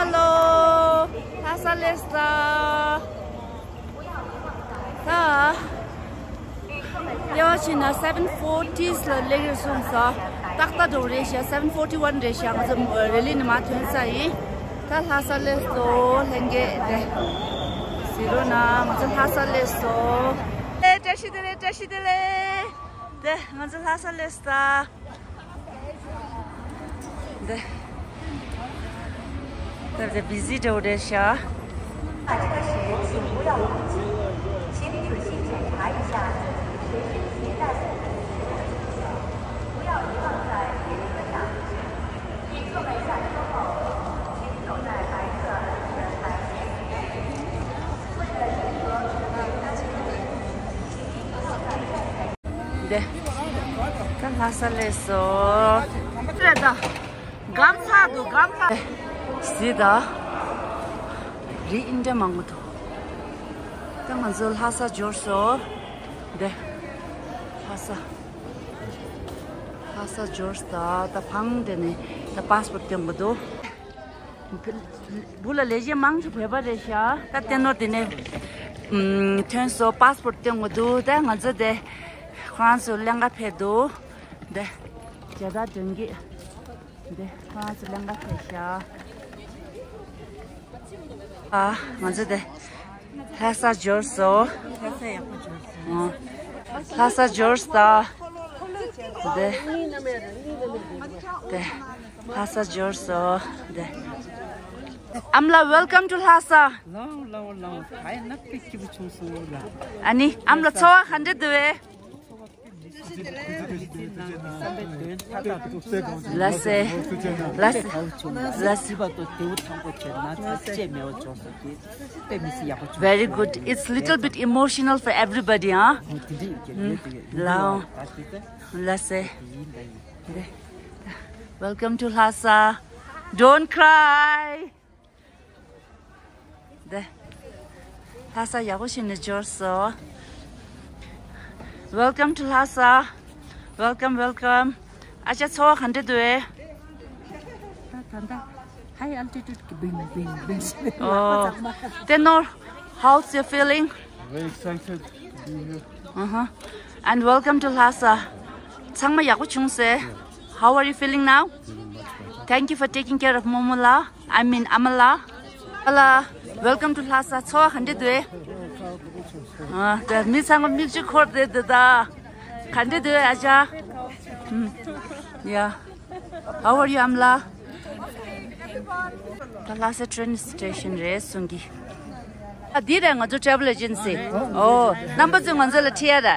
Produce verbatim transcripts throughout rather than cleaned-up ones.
Hello, ལྷ་ས་སླེབས་སོང་། ད། ལྟེ་བ་ཕྱིན་ན་seven forty ལ་སླེབས་རེད་གསུངས་སོང་། ཏག་ཏག་འགྲོ་རེད་ཤག seven forty one རེད་ཤག་ང་ཚོ་རེ་ལི་ནས་མར་ཐོན་ས་ཡིན། ད་ལྷ་ས་སླེབས་སོང་། ལྷན་རྒྱས་དེ། གཟིགས་རོགས་གནང་། ང་ཚོ་ལྷ་ས་སླེབས་སོང་། ཨེ། བཀྲ་ཤིས་བདེ་ལེགས། བཀྲ་ཤིས་བདེ་ལེགས། དེ་ང་ཚོ་ལྷ་ས་སླེབས་སོང་། འདི། ད་དེ་བི་ཟི་འདྲ་བོ་རེད་ཤག་འདི། ད་ལྷ་ས་སླེབས་སོང་། རེད་ད། སྒམ་ཚ་འདུག་སྒམ་ཚ། གཟིགས་དང་། རི་ཨིན་འདྲ་མང་པོ་འདུག་ད་ང་ཚོ་ལྷ་ས་འབྱོར་སོང་། འདི། ལྷ་ས། ལྷ་ས་འབྱོར་སོང་། ད་ཕང་དེ་ནས་ད་པཱས་པོར་ཊི་སྟོན་གྱི་འདུག་བུ་ལ་ལས་བྱེད་མང་ཆེ་བོད་པ་རེད་ཤག་ད་ལྟད་མོ་དེ་ནས་ཨམ། ཐོན་སོང་། པཱས་པོར་ཊི་སྟོན་གྱི་འདུག་ད་ང་ཚོ་དེ་ཁོ་རང་ཚོ་ལེན་ག་ཕེབས་འདུག་འདི་རྒྱ་དར་སྒྲེང་གི་འདི་ཁོ་རང་ཚོ་ལེན་ག་ཕེབས་ཤག་ཨ། ང་ཚོ་དེ་ལྷ་ས་འབྱོར་སོང་། ལྷ་ས་ཡག་པོ་འབྱོར་སོང་། ཨ། ལྷ་ས་འབྱོར་སོང་། འདི། དེ། ལྷ་ས་འབྱོར་སོང་། དེ། ཨ་མ་ལགས། Welcome to ལྷ་ས། ལའོ་ལའོ་ལའོ། ད་ཡིན་ན་དཔེ་སྐྱིད་པོ་བྱུང་སོང་ལ། ཨ་ནི་ཨ་མ་ལགས་ཚོར་བ་ག་འདྲ་འདུག་བས། ལགས་སེ། ལགས་སེ། ལགས་སེ། Very good. It's little bit emotional for everybody, huh? ལའོ། ལགས་སེ། Welcome to ལྷ་ས། Don't cry. དེ། ལྷ་ས་ཡག་པོ་ཞིག་ནས་འབྱོར་སོང་། Welcome to ལྷ་ས། Welcome, welcome. ཨ་ཅག་ཚོར་བ་ག་འདྲ་འདུག་ཨེ། ད་ད་ད། High altitude གི་བིང་བིང་བིང་ཞིག་ཨོ། ཏེ་ནོར། How's your feeling? Very excited to be here. Uh-huh. And welcome to ལྷ་ས། ཚང་མ་ཡག་པོ་བྱུང་སོང་། How are you feeling now? Thank you for taking care of Momo ལགས། I mean, ཨ་མ་ལགས། ཨ་ལགས། Welcome to ལྷ་ས། ཚོར་བ་ག་འདྲ་འདུག་ཨེ། ཨ། ད་མི་ཚང་མ་མིག་ཆུ་འཁོར་བསྡད་འདུག་ད། ག་འདྲ་འདུག་ཨ་ཅག་ཨུམ། Yeah. How are you, ཨ་མ་ལགས། ད་ལྷ་ས་train station རེད་གསུང་གི། ཨ། འདི་རེད། ང་ཚོ་travel agency། ཨོ། རྣམ་པ་ཚོས་ང་ཚོ་ལ་ཁྲིད་ཡ་ར།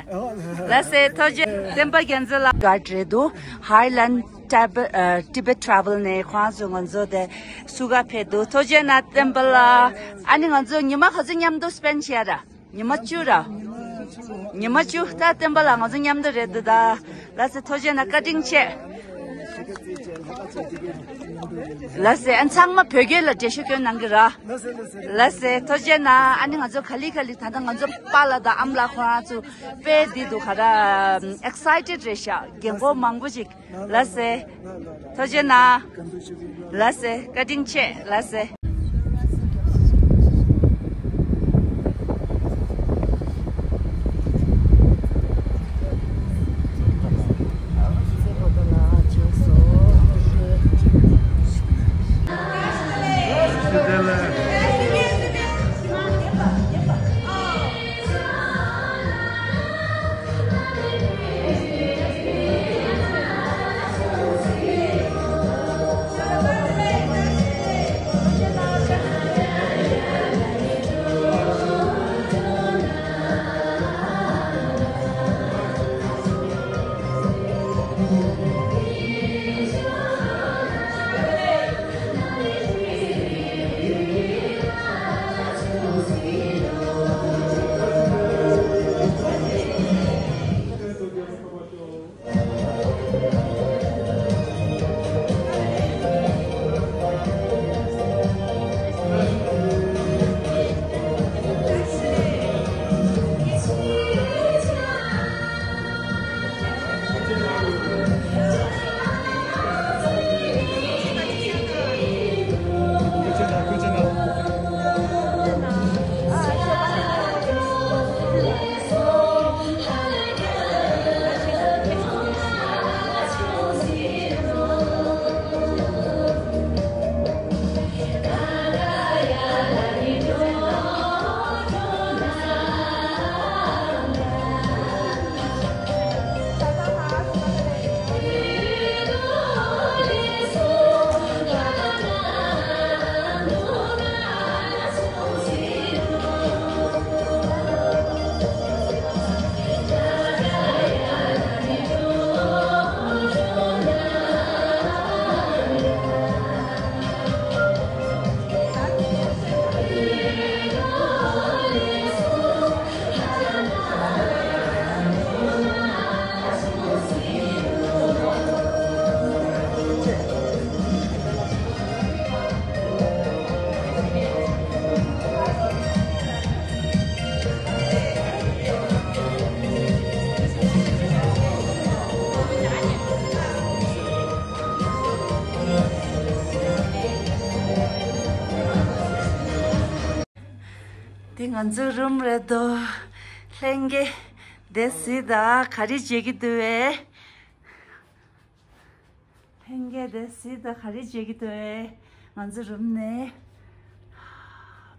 ལགས་སེ། ཐུགས་རྗེ་ཆེ། བསྟན་པ་རྒྱལ་མཚན་ལགས། guide རེད་འདུག Highland Tibet, ཨ། Tibet Travel ནས་ཁོང་ཚོས་ང་ཚོ་དེ་བསུ་ག་ཕེབས་འདུག་ཐུགས་རྗེ་གནང་བསྟན་པ་ལགས། ཨ་ནི་ང་ཚོ་ཉི་མ་ག་ཚོད་མཉམ་དུ་spend བྱས་ར། ཉི་མ་བཅུ་ར། ཉི་མ་བཅུ། ད་བསྟན་པ་ལགས་ང་ཚོ་མཉམ་དུ་རེད་འདུག་ད། ལགས་སེ། ཐུགས་རྗེ་གནང་། བཀའ་དྲིན་ཆེ། ལགས་སེ། ཨ། ཚང་མ་བོད་སྐད་ལ་འགྲེལ་བཤད་སྐྱོན་གནང་གི་ར། ལགས་སེ། ཐུགས་རྗེ་གནང་། ཨ་ནི་ང་ཚོ་ག་ལེ་ག་ལེ། ད་ལྟ་ང་ཚོ་པཱ་ལགས་དང་ཨ་མ་ལགས་ཁོ་རང་ཚོ་དཔེ་འདི་འདུག་ག་ར། excited རེད་ཤག་རྒན་གོག་མང་པོ་ཞིག་ལགས་སེ། ཐུགས་རྗེ་གནང་། ལགས་སེ། བཀའ་དྲིན་ཆེ། ལགས་སེ། འདི་ང་ཚོའི་རུམ་རེད་དོ། ལྷན་རྒྱས་དེ་གཟིགས་དང་། ག་རེ་བྱེད་ཀྱི་འདུག་བས། ལྷན་རྒྱས་དེ་གཟིགས་དང་། ག་རེ་བྱེད་ཀྱི་འདུག་བས། ང་ཚོའི་རུམ་ནས་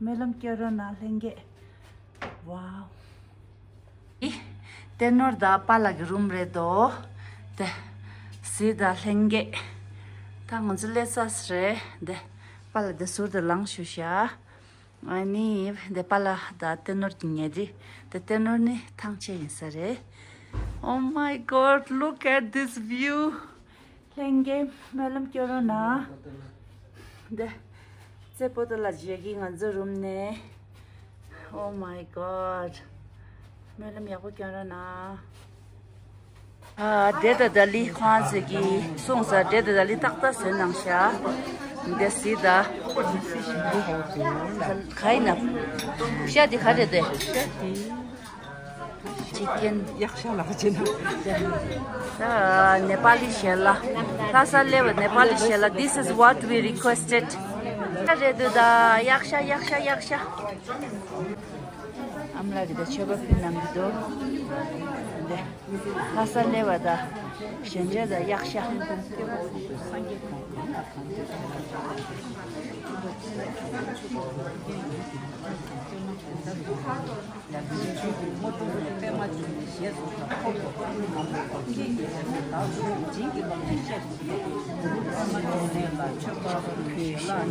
སྨོན་ལམ་སྐྱོན་རོགས་གནང་། ལྷན་རྒྱས། ཝའོ། ཨི། གཏེར་ནོར་དང་པཱ་ལགས་ཀྱི་རུམ་རེད་དོ། དེ་གཟིགས་དང་། ལྷན་རྒྱས། ད་ང་ཚོ་སླེབས་ཚར་རེད། དེ་པཱ་ལགས་དེ་ཟུར་དུ་ལངས་བཞུགས་ཤག་ཨ་ནི་དེ་པཱ་ལགས་དང་གཏེར་ནོར་གྱི་ཉལ་ཁྲི། དེ་གཏེར་ནོར་ནི་ཐང་ཆད་ཡིན་ས་རེད། Oh my God, look at this view. ལྷན་རྒྱས་སྨོན་ལམ་སྐྱོན་རོགས་གནང་། དེ་རྩེ་པོ་ཏ་ལ་མཇལ་གྱི། ང་ཚོའི་རུམ་ནས། Oh my God. སྨོན་ལམ་ཡག་པོ་སྐྱོན་རོགས་གནང་། ཨ། འབྲས་དང་ལྡ་ལི་ཁོང་ཚོས་ཀྱིས་སོང་ཙང་འབྲས་དང་ལྡ་ལི་ཏག་ཏག་བཟོས་གནང་ཤག་དེ་གཟིགས་དང་། ག་ཡིན་ན། ཤ་དེ་ག་རེད་དེ། ཅི་ཀེན། གཡག་ཤ་ལ་བྱེད་ན། ཨ། ནེ་པ་ལི་ཞལ་ལག་ལྷ་ས་སླེབས་པ་ནེ་པ་ལི་ཞལ་ལག This is what we requested. ཤ་རེད་འདུག་ད། གཡག་ཤ། གཡག་ཤ། གཡག་ཤ། ཨ་མ་ལགས་ཀྱིས་ད་མཆོད་པ་ཕུལ་གནང་གི་འདུག་དེ་ལྷ་ས་སླེབས་པ་ད་ཞལ་འབྲས་དང་གཡག་ཤ།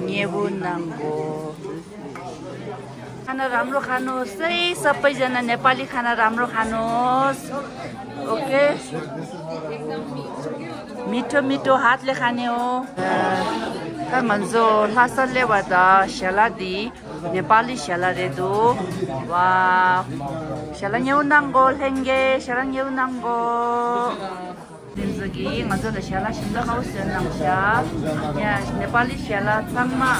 མཉེས་པོ་གནང་གོ། खाना राम्रो खानुहोस् है, सबैजना नेपाली खाना राम्रो खानुहोस्। OK। मिठो मिठो हातले खाने हो। ད་ང་ཚོ་ལྷ་ས་སླེབས་པ་ད་ཞལ་ལག་འདི་ནེ་པ་ལི་ཞལ་ལག་རེད་འདུག་ཝའོ། ཞལ་ལག་མཉེས་པོ་གནང་གོ། ལྷན་རྒྱས་ཞལ་ལག་མཉེས་པོ་གནང་གོ། དེ་ཚོ་གིས་ང་ཚོ་ལ་ཞལ་ལག་ཞིམ་ཏོག་ཁ་པོ་བཟོས་གནང་ཤག་ཡ། ནེ་པ་ལི་ཞལ་ལག་ཚང་མ་ཨ་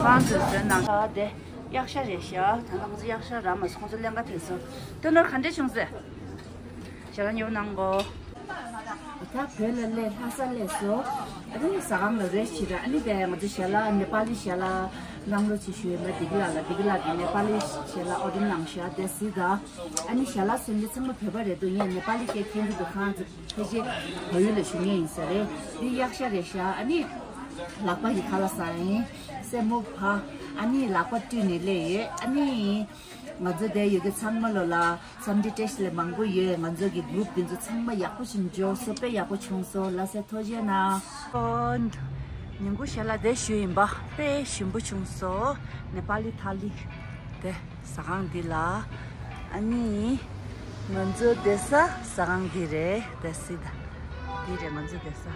ཁོང་ཚོས་བཟོས་གནང་ཤག་དེ་གཡག་ཤ་རེད་ཤག་ད་ང་ཚོ་གཡག་ཤ་རག་མ་སོང་། ཁོང་ཚོ་ལེན་ག་ཐེངས་སོང་། དེ་ནོར་ག་འདྲས་བྱུང་ཟེར། ཞལ་ལག་མཉེས་པོ་གནང་གོ། ད་བོད་ལ་སླེབས། ལྷ་ས་སླེབས་སོང་། ཨ་ནི་ཟ་ཁང་ལ་རེ་ཞིག་ར། ཨ་ནི་དེ་ང་ཚོ་ཞལ་ལག་ནེ་པ་ལི་ཞལ་ལག་གནང་རོགས་ཅིག་ཞུ་ཡིན་པ། བདེ་སྐྱིད་ལགས་ལ། བདེ་སྐྱིད་ལགས་ཀྱིས་ནེ་པ་ལི་ཞལ་ལག་ཨོ་ཌར་གནང་ཤག་དེ་གཟིགས་དང་། ཨ་ནི་ཞལ་ལག་སོན་ལེ་ཚང་མ་བོད་པ་རེད་འདུག་ངས་ནེ་པ་ལི་སྐད་མཁྱེན་གྱི་འདུག་ཁོང་ཚོ་ཕལ་ཆེར་བལ་ཡུལ་ལ་བཞུགས་མཁན་ཡིན་ས་རེད། འདི་གཡག་ཤ་རེད་ཤག་ཨ་ནི་ལག་པ་ཡི་ཁ་ལག་ཟ་ཡིན། སེན་མོ་ཕ། ཨ་ནི་ལག་པ་བཀྲུས་ནས་སླེབས་ཡོད། ཨ་ནི་ང་ཚོ་དེ་ཡོད་ཀྱི་ཚང་མ་ལོ་ལ་འཚམས་འདྲི་བཀྲ་ཤིས་བདེ་ལེགས་མང་པོ་ཡོད། ང་ཚོ་གི་གུ་རུབ་འདི་ཚོ་ཚང་མ་ཡག་པོ་ཞིག་འབྱོར་སོང་། དཔེ་ཡག་པོ་བྱུང་སོང་། ལགས་སོ། ཐུགས་རྗེ་གནང་། ཨོ། ཉིན་གུང་ཞལ་ལག་དེ་ཞུས་ཡིན་པ། དཔེ་ཞིམ་པོ་བྱུང་སོང་། ནེ་པ་ལི་ཐ་ལི་དེ། ཟ་ཁང་འདི་ལ། ཨ་ནི་ང་ཚོ་བསྡད་ས་ཟ་ཁང་འདི་རེད། དེ་གཟིགས་དང་། འདི་རེད་ང་ཚོ་བསྡད་ས།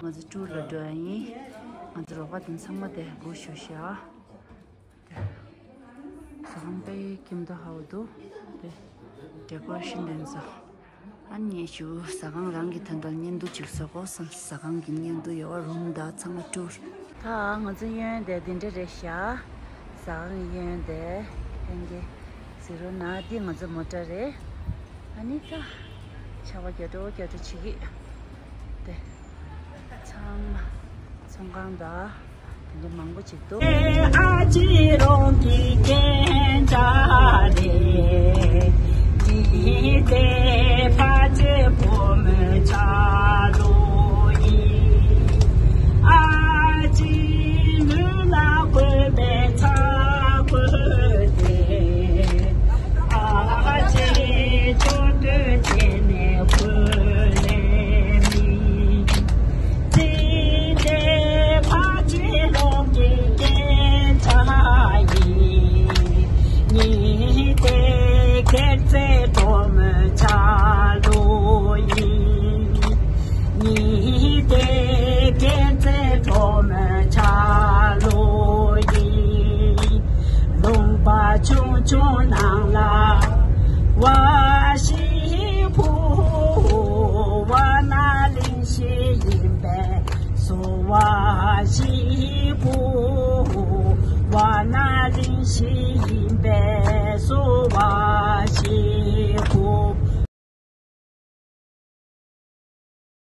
ང་ཚོ་ཊུར་ལ་འགྲོ་ཡ་ཡིན། ང་ཚོ་རོགས་པ་དེ་ཚང་མ་དེ་སྒུག་བཞུགས་ཤག་དེ་ཟ་ཁང་དཔེ་ཁྱིམ་དུ་ཧའོ་འདུག་དེ་ཌེ་ཀོ་རེ་ཤན་དེ་ཚོ། ཨ་ནི་ཞུ། ཟ་ཁང་རང་གི་དོན་དག་བརྙན་ཐུང་ཅིག་བཟོ་དགོས་བསམ། ཟ་ཁང་གི་བརྙན་ཐུང་ཡོད། རུམ་དང་ཚང་མ་ཊུར། ད་ང་ཚོ་གཡས་གཡོན་དེ་འདི་འདྲ་རེད་ཤག་ཟ་ཁང་གི་གཡས་གཡོན་དེ་ལྷན་རྒྱས་གཟིགས་རོགས་གནང་། འདི་ང་ཚོ་མོ་ཊ་རེད། ཨ་ནི་ད་ཆར་པ་རྒྱག་འགྲོ་རྒྱག་འགྲོ་བྱེད་ཀྱི་དེ། ཚང་མ་ཚོང་ཁང་དང་དེ་འདྲ་མང་པོ་ཅིག་འདུག